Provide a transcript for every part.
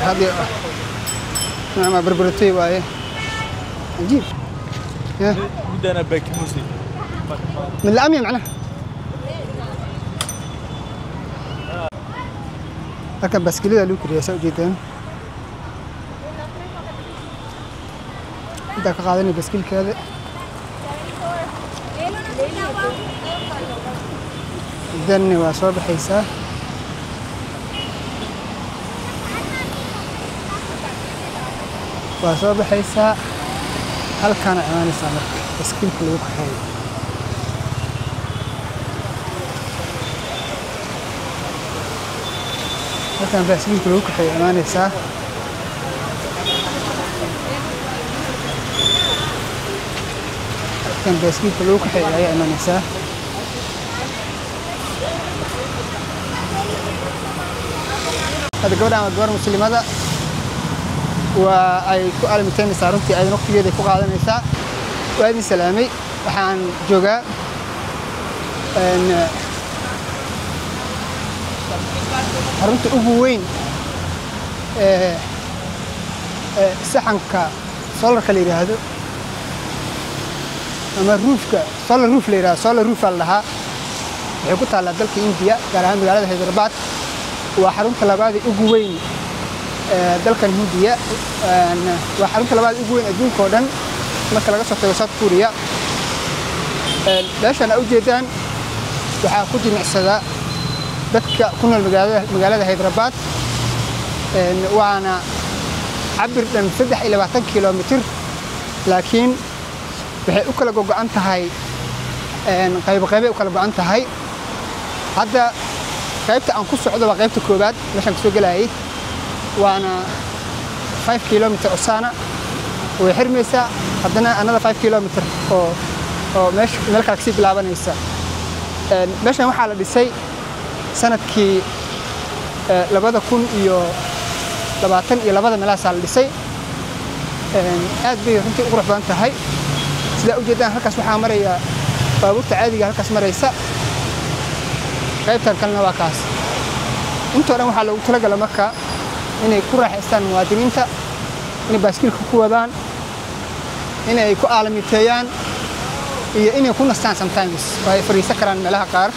هذه نعم بربرتي waaye cajiib. بدنا باك موسي من الأمية macnaha. Halkan baaskiilada lagu kariyaa, saa ujeedaan. Intaa ka qaadanay baaskiilkaada, danni waa soo baxaysaa, waa soo baxaysaa, halkaana imaanaysaa. Marka baaskiilka lagu kaxeeyo halkan, baaskiilka lagu kaxeeyo imaanaysaa. Halkan baaskiilka lagu kaxeeyo ayaa imaanaysaa. Hadda gabadhan waa gabar muslimada, waa ay ku aalmiteynaysaa runtii, aydan waqtigeeda ku qaadanaysaa. Waa idin salaamay. Waxaan joogaa xarunta ugu weyn ee saxanka solarka la yidhaahdo ama roofka, solar roof la yidhahdo. Solar roof aa la dhahaa. Waxay ku taallaa dalka India, gaar ahaan magaalada Hyderabad. Waa xarunta labaad ee ugu weyn dalkan Hindiya, waa xarunta labaad ugu weyn adduunka oo dhan marka laga soo tago South Korea. Meeshan aa ujeedaan waxaa ku jimicsada dadka ku nool magaalada Hyderabad, waana cabir dhan 23 kilomitir, laakiin waxay u kala gogo'an tahay qaybo qaybay u kala go'an tahay. Hadda qaybta aan ku socdo waa qaybta koowaad, meeshaan kasoo gelayay, waana 5 kilometer oo saana way xirmaysaa, haddana another 5 kilometer oo meesha meel kale kasii bilaabanaysa. Meeshan waxaa la dhisay sanadkii 2022 meelahaasaa la dhisay. Aad bay runtii u qurux badan tahay. Sidaa ujeedaan, halkaas waxaa maraya baabuurta caadiga, halkaas maraysa. Qaybtan kalena waa kaas. Intoo dhan waxaa loogu talagala marka inay ku raaxaystaan muwaadiniinta, inay baaskiilka ku wadaan, inay ku aalamiteeyaan iyo inay ku nastaan sometimes oo ay fadhiisan karaan meelaha qaar.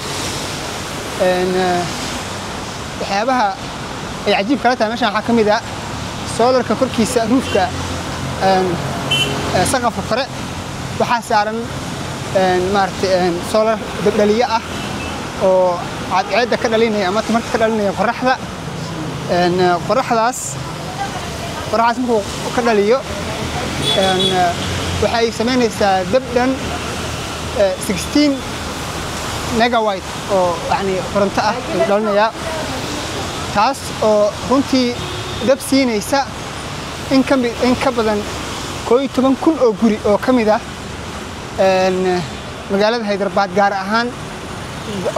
Waxyaabaha ay cajiib kala tahay meeshan waxaa ka mid ah solarka korkiisa, roofka, saqafka kore waxaa saaran maaragtay solar dabdhaliye ah oo cadceedda ka dhalinaya ama tamarta ka dhalinaya qoraxda. Qoraxdaas markuu ka dhaliyo, waxay samaynaysaa dab dhan 16 megawatt oo yani koronto ah ayuu dhalinayaa, taas oo runtii dab siinaysa in ka badan 11,000 oo guri oo ka mid ah magaalada Hyderabad, gaar ahaan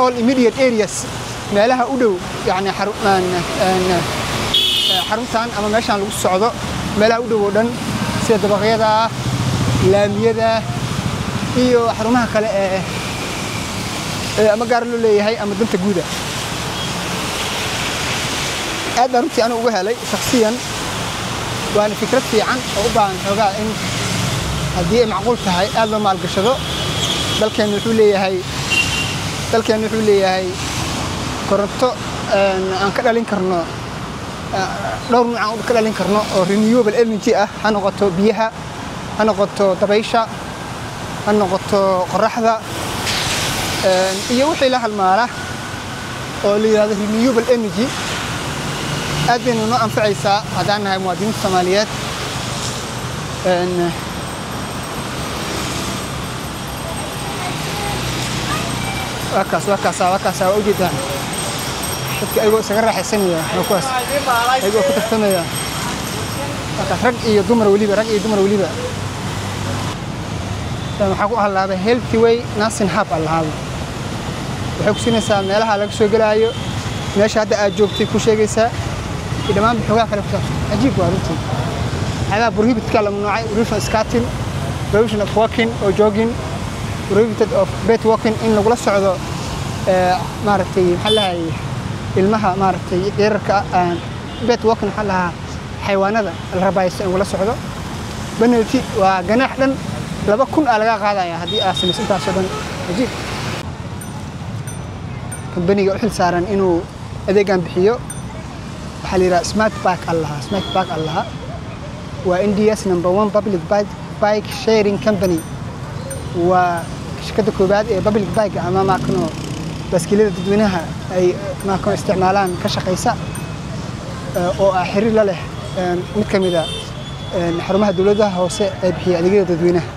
all immediate areas, meelaha u dhow yani xaruntan ama meeshaan lagu socdo, meelaha u dhow oo dhan, sida dabaqyada, laamiyada iyo xarumaha kale ee ama gaar loo leeyahay ama danta guuda. Aad baan runtii anigu uga helay shakhsiyan, waana fikrad fiican oo u baahan xoogaa in haddii ay macquul tahay aad loo maalgashado. Dalkeennu wuxuu leeyahay koronto aan ka dhalin karno, dhowr nuuc aan ka dhalin karno oo renewable energy ah, ha noqoto biyaha, ha noqoto dabaysha, ha noqoto qoraxda iyo wixii la halmaala oo la yidhahdo renewable energy. Aad baynu noo anfacaysaa haddaan nahay muwaadiniinta Soomaaliyeed. Waa kaas, waa kaasa, waa kaasa. Waa ujeedaan dadka ayagoo isaga raaxaysanaya, waa kuwaas ayagoo ku tartamaya. Waa kaas, rag iyo dumar weliba, rag iyo dumar weliba. Waxaa ku halaabay Healthy Way Nursing Hub aa lahaaba. Waxay ku siinaysaa meelaha laga soo gelaayo, meesha hadda aad joogtay ku sheegaysaa iyo dhammaan xogaha kale ku saabsan. Cajiib waa runtii. Waxyaabaha prohibited-ka la mamnuucay: prohibition of skating, prohibition of walking or jogging, prohibited of pet walking, in lagula socdo maaragtay, maxaa lahay, ilmaha maaragtay yararka. Pet walking waxaa lahaa xayawaanada la rabaysto in ula socdo. Penalty waa ganaax dhan 2000 aa laga qaadaya haddii aad samayso intaasoo dhan. Cajiib. Kambaniga u xil saaran inuu adeegan bixiyo waxaa la yidhaha Smart Park allaha, Smart Park allaha. Waa India's number one public bike sharing company. Waa shirkadda koowaad ee public bike ama maakano baaskiilada dadweynaha ay maakano isticmaalaan ka shaqaysa, oo ah xiriir la leh mid ka mid a xarumaha dowladda hoose ee bixiya adeegyada dadweynaha.